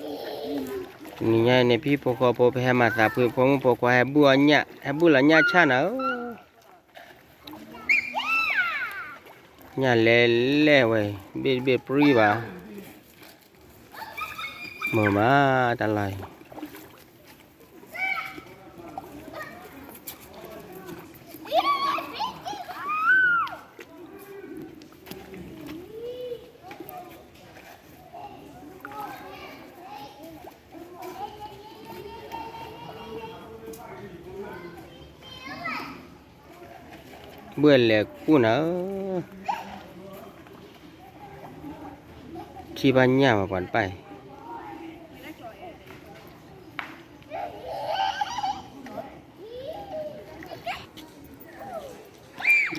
တနံၤညါအံၤန့ၣ် ပဟံၣ်ဖိဃီဖိ ပဟဲမၤသးဖှံ ဖိမုၣ်ဖိခွါ ဟဲဘူၣ်အီၣ်ညၣ် ဟဲဘူၣ်လီၤညၣ်ဆၣ်နၤဧၢ, ညၣ်လဲၤလဲၤဝဲ ဘ့ၣ်တဘ့ၣ်ပြံဘၣ်, မုာ်မးတၢ်လီၢ်အံၤ ဘှဲၣ်လဲၤကူၣ်နၤဧၢ, ထံၣ်ဘၣ်ညၣ်မးပှၤတပၢ်အံ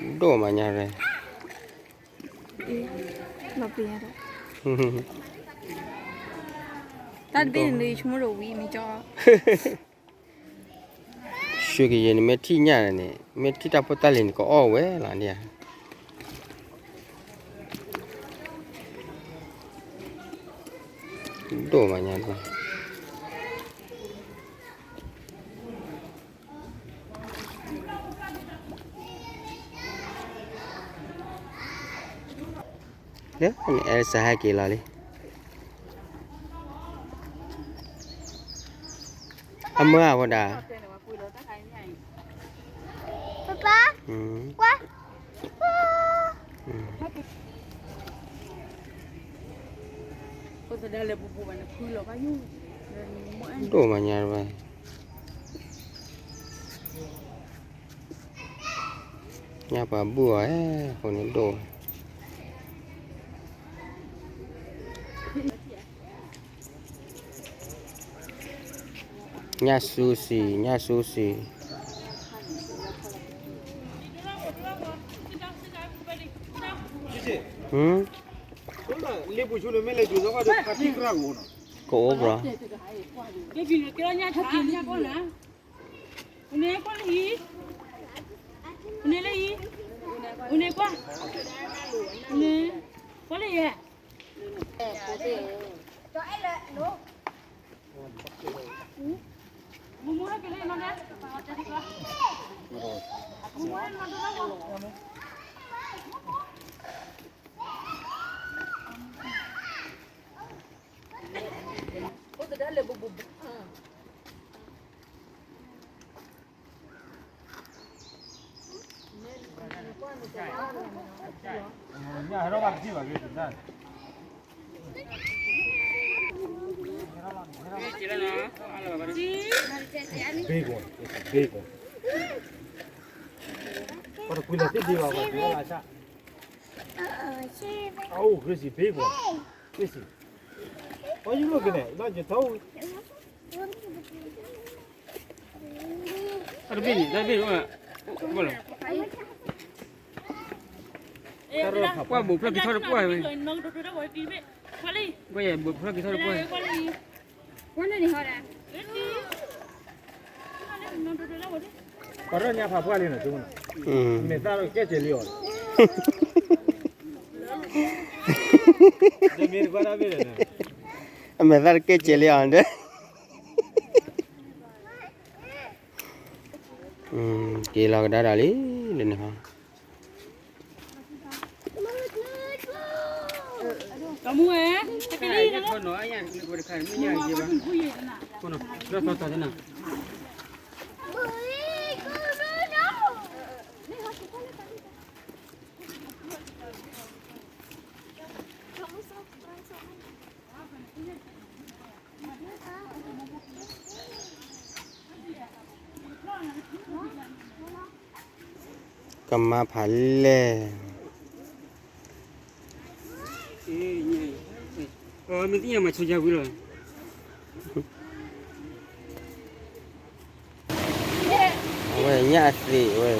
ၤ, ဒိၣ်မးညါရဲ, တၢ်တဘ့ၣ်န့ၣ် ဆိကမိၣ်ဒီးဝံၤမ့ၢ်ကၠီ ဆှၢက့ၤယဲန့ၣ် မ့ၢ်ထံၣ်ညၣ်န့ၣ် မ့ၢ်ထံၣ်တၢ်ဖိတၢ်လံၤန့ၣ် ကအီၣ်ဝဲလီၤန့ၣ်ဧါ, ဒိၣ်မးညါန့ၣ် လၢန့ၣ် အဲၣ်စဟဲက့ၤလီၤလံ, အမၢအဝဲဒၣ်, ပပၢ်, ကွၢ်, ဒိၣ်မးညါတဝဲ ညၣ်ပှၤဘူၣ်အီၤ အဃိန့ၣ်ဒိၣ်ဝဲ, ညၣ်စူစံ, ညၣ်စူစံ, ကအိၣ်ဘျီ, န့ၣ်လၢအံၤ, န့ၣ်လၢအံၤ, န့ၣ်ကွၢ်, န့ၣ်, ကွၢ်လၢယဲ, မူမူဟဲက့ၤလၢယနီၢ်ဒဲး, မူမူဟဲနီၢ်ဒဲးလီၤ, အိၣ်တဒါလဲၤဘူးဘူးဘူး Big one. It's a big one. What if we let this deal out like that? Oh, Chrissy, big one. Chrissy. Why you looking at? Not your toes. တၢ်တဘ့ၣ်န့ၣ် တၢ်တဘ့ၣ်န့ၣ် ကွၢ်လီၤ, ကွၢ်ဘူးဖျၢၣ်က့ၤထီၣ်တကွၢ်ဝဲ, ကွၢ်ယဲဘူးဖျၢၣ်က့ၤထီၣ်တကွၢ်, ကွၢ်န့ၣ်န့ၣ်ဟီဒၣ်, ပှၤထီၣ်ညါဖးပှၢ်လံနီၤ, မ့ၢ်သၣ်ဒီးကဲစဲးလံအီၤ, မ့ၢ်တကွၢ်တၢ်ဘ့ၣ်ဒီး, အမဲာ်သၣ်တကဲစဲးလံအီၤဒီး က့ၤလီၤကဒါဒီးလံ, လၢန့ၣ်ဟီ, တမူဝဲ, တကလံ, ကမၤဖးလဲၢ်, မ့ၢ်သ့ၣ်ညါမၤဆိယၤဝံၤလီၤ, အဝဲညၣ်အသ့ၣ်ဝဲ,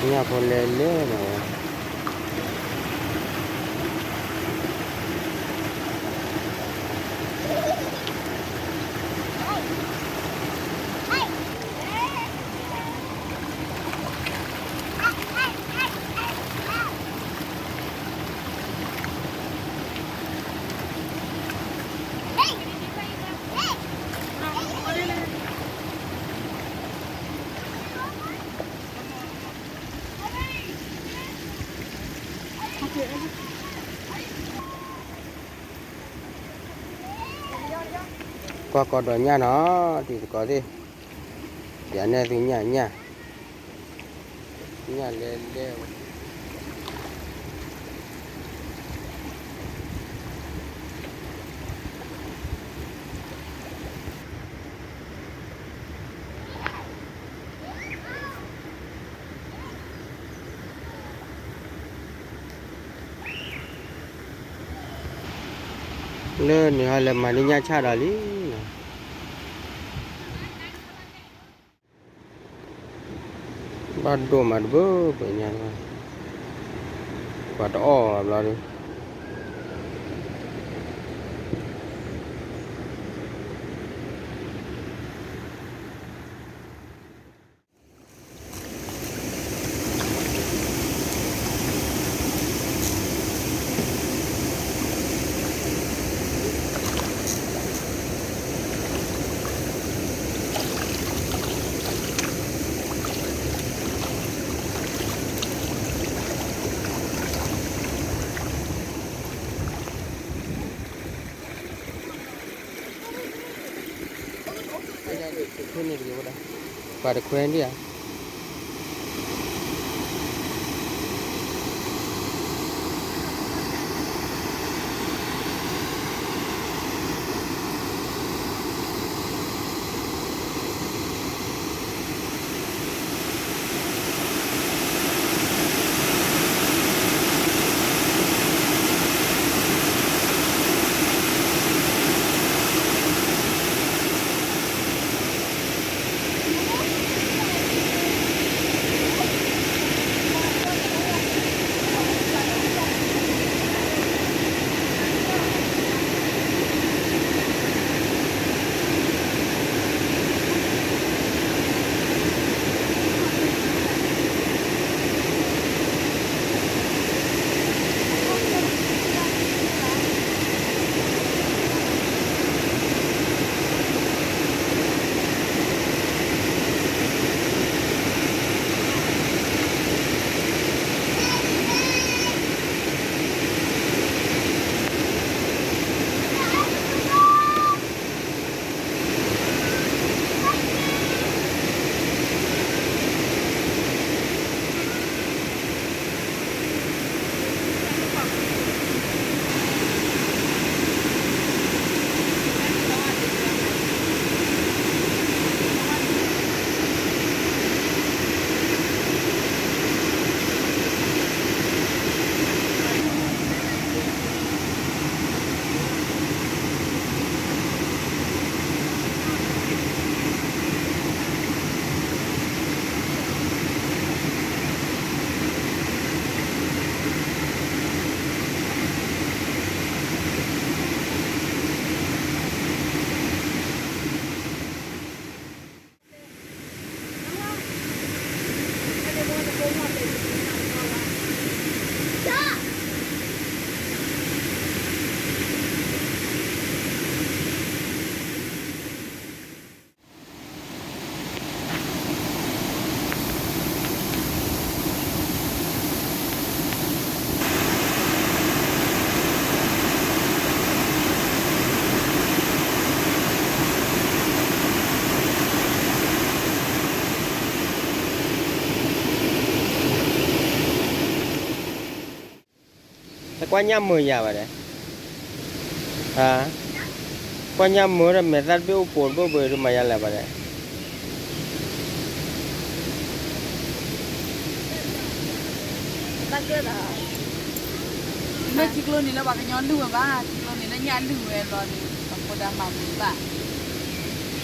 ညၣ်ဖိလဲၤလဲၤမးဝဲ ပှၤကိးဒီးညၣ်နီၤ တံၤသကိးသ့ၣ်, ယၤနဲၣ်သုညၣ်ညၣ်, ညၣ်လဲၤလဲၤဝဲ လၢန့ၣ်ဟီလဲၤမၤန့ၢ်ညၣ်ဆၣ်ဒီးလံ. ဘၣ်ဒိၣ်မးတဘၢဘၢညါ, ပှၤတအီၣ်ဘျီဒီး ပှၤတခွဲဒံးဧါ. တကွၢ်ညၣ်မုာ်ယၤဘၣ်ဒီး, ကွၢ်ညၣ်မုာ်ဒီး မဲာ်သၣ်တဘ့ၣ်အိၣ်ပိာ်တဘ့ၣ်ဘၢဒီး မၤယါလဲၣ်ဘၣ်ဒီး, လၢထံကျိန့ၣ်လၢပှၤကညီလုၢ်ဝဲဘၣ်, ထံကျိန့ၣ်လၢညၣ်လုၢ်ဝဲလီၤန့ၣ် ပှၤဖိဒါမၤမုာ်ဘၣ်,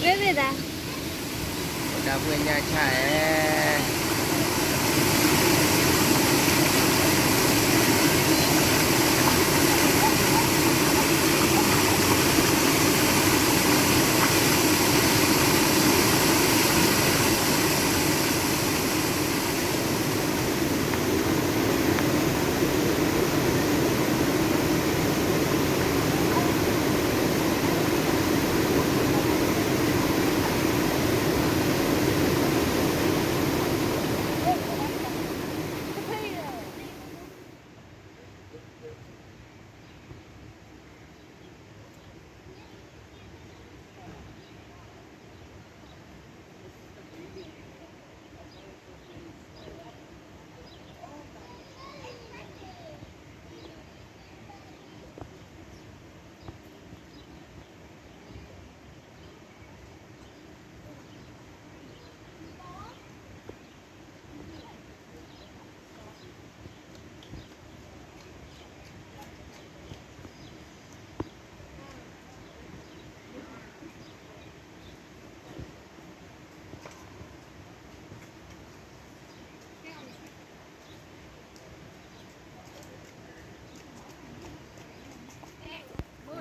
ဝဲဒၣ် ဖိဒါဖှဲညၣ်ဆၣ်ဧၢ တ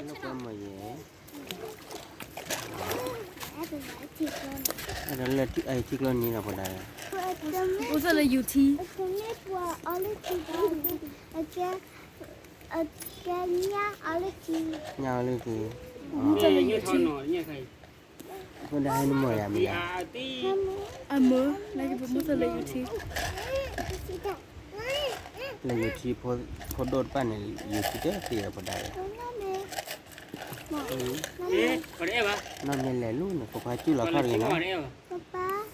လၢကွဲမုာ်ယဲ, အဲၣ်ဒိးလၢထံကျိနံၤလီၤဖိဒါ, အိၣ်သးလၢယူၤထံ, ညၣ်အီလုၢ်ထံ, ဖိဒါဟဲနမုာ်ယၤမ့ၢ်ဧါ, အမုာ်, လၢယဖိမုၣ်သးလၢယူၤထံ, လၢယူၤထံ, ဖိဒိၣ်တဖၣ်န့ၣ် ယူၤထံတသ့လီၤဖိဒါ, နီၢ်မ့ၢ်လဲၤလူၤန့ၣ် ဖိခွါစုၣ်လီၤခီၣ်တဂ့ၤနီၤ, အ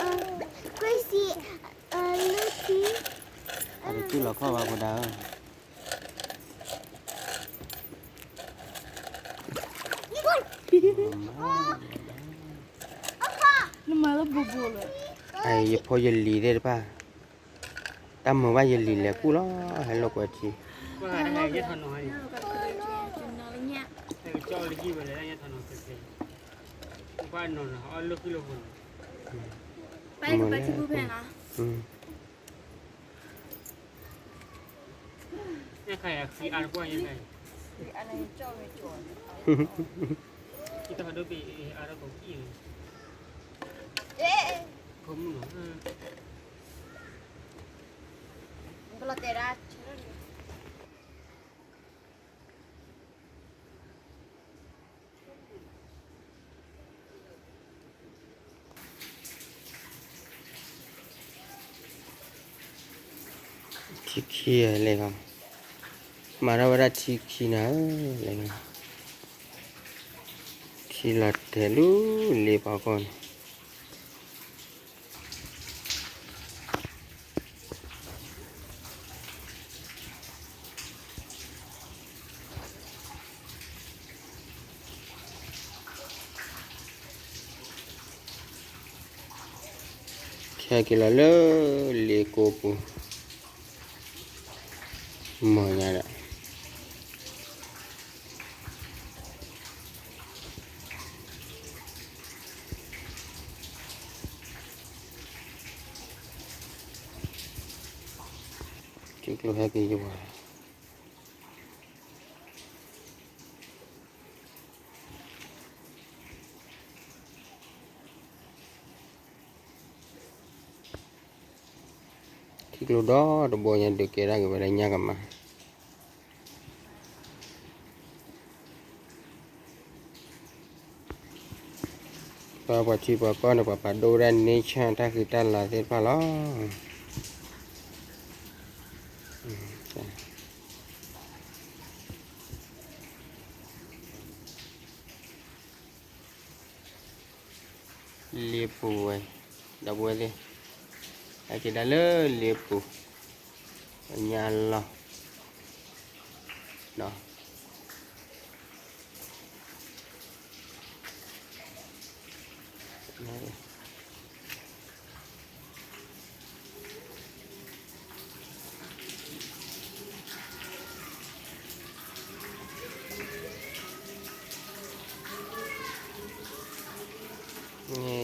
တစုၣ်လီၤခီၣ်ဘၣ်ဖိဒါဧၢ, နမၤလၢဘိဘိလၢ, ယဖိယလံၤသ့ၣ်တဖၣ်, တၢ်မုာ်ဘၣ်ယလံၤလဲၤကူၣ်လီၤ, ဟဲလိာ်ကွဲထံ, မုာ်လဲၣ်, ထံခံလဲၤ, မၤထီၣ်ဝဲဒၣ်ထံခံနၤဧၢ, လဲၤ, ထံလီၤတဲာ်လၢလ့ပှၤကီၢ်န့ၣ် ခဲက့ၤလီၤလၢလ့ကိပူၤ, မၤညါဒီး ထံကျိဟဲက့ၤယဝၤ ထံကျိဒီတဘိညါဒုးကဲဒၣ်က့ၤဝဲဒၣ်ညါကမၤ ပှၤထံပှၤကီၢ်န့ၣ် ပှၤပာ်ဒိၣ်ဝဲဒၣ် nature တၢ်ဃံတၢ်လၤသ့ၣ်တဖၣ်လီၤ. လ့ပူၤဝဲ ဒီပုၢ်ဝဲၢ်သ့ၣ် ဟဲက့ၤဒၣ်လၢလ့ပူၤ ညါလီၤ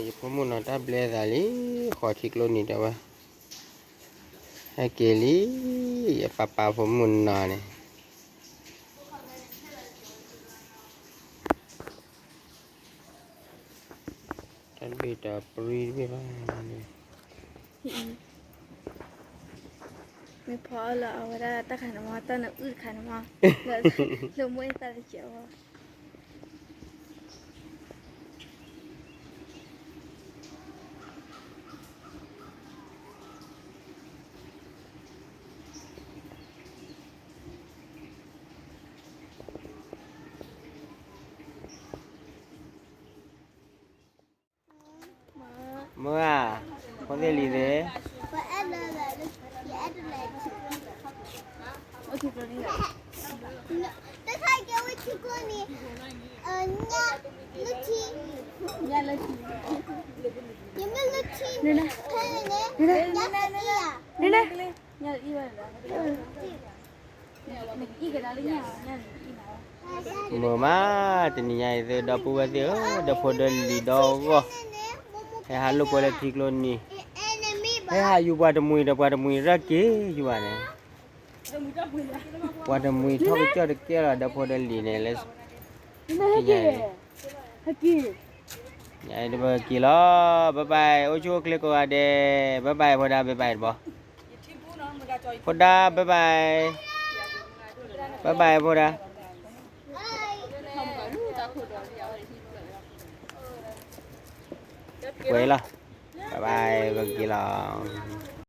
ယဖိမုၣ်နီၤ တၢ်ဘျဲသးလံ ဃီထံကျိနံၤတဲဝဲ ဟဲက့ၤလံ ယပၢ်ပၢ်ဖိမုၣ်နီၤန့ၣ် တၢ်ဘ့ၣ်တၢ်ပြံတဘ့ၣ်ဘၣ် မ့ၢ်ဖီအီၣ်လၢအဝဲဒၣ်တၢ်ခါန့ၣ်မး တၢ်နအုၣ်တခါန့ၣ်မး လၢမ့ၢ်တၢ်တကဲးဝဲ မၢဧါ, ဖိသ့ၣ်လံၤသ့ၣ်, မုာ်မး တနံၤညါအံၤသု ဒီပုၢ်ဝဲၢ်သ့ၣ်ဧၢ, ဒီဖိဒီလံၤဒီဂီၢ်, ဟဲဟးလိာ်ကွဲလၢထံကျိနံၤ, ဟဲဟးယူၤပှၤတမှံၤဒီးပှၤတမှံၤရၢၢ်က့ၤယူၤဘၣ်န့ၣ်, ပှၤတမှံၤထီၣ်ကစၢၢ်တကဲလီၤ ဒီးဖိဒီးလံၤန့ၣ်လၢ ဟဲက့ၤ, ဟဲက့ၤ, ယတပက့ၤလီၤ, bye bye, အိၣ်ဆူၣ်အိၣ်ချ့ကိးဂၤဒဲး, bye bye ဖိဒါ, bye bye တဘီ, ဖိဒါ, bye bye, bye bye ဖိဒါ, ဝဲလီၤ, bye bye ပက့ၤလီၤ.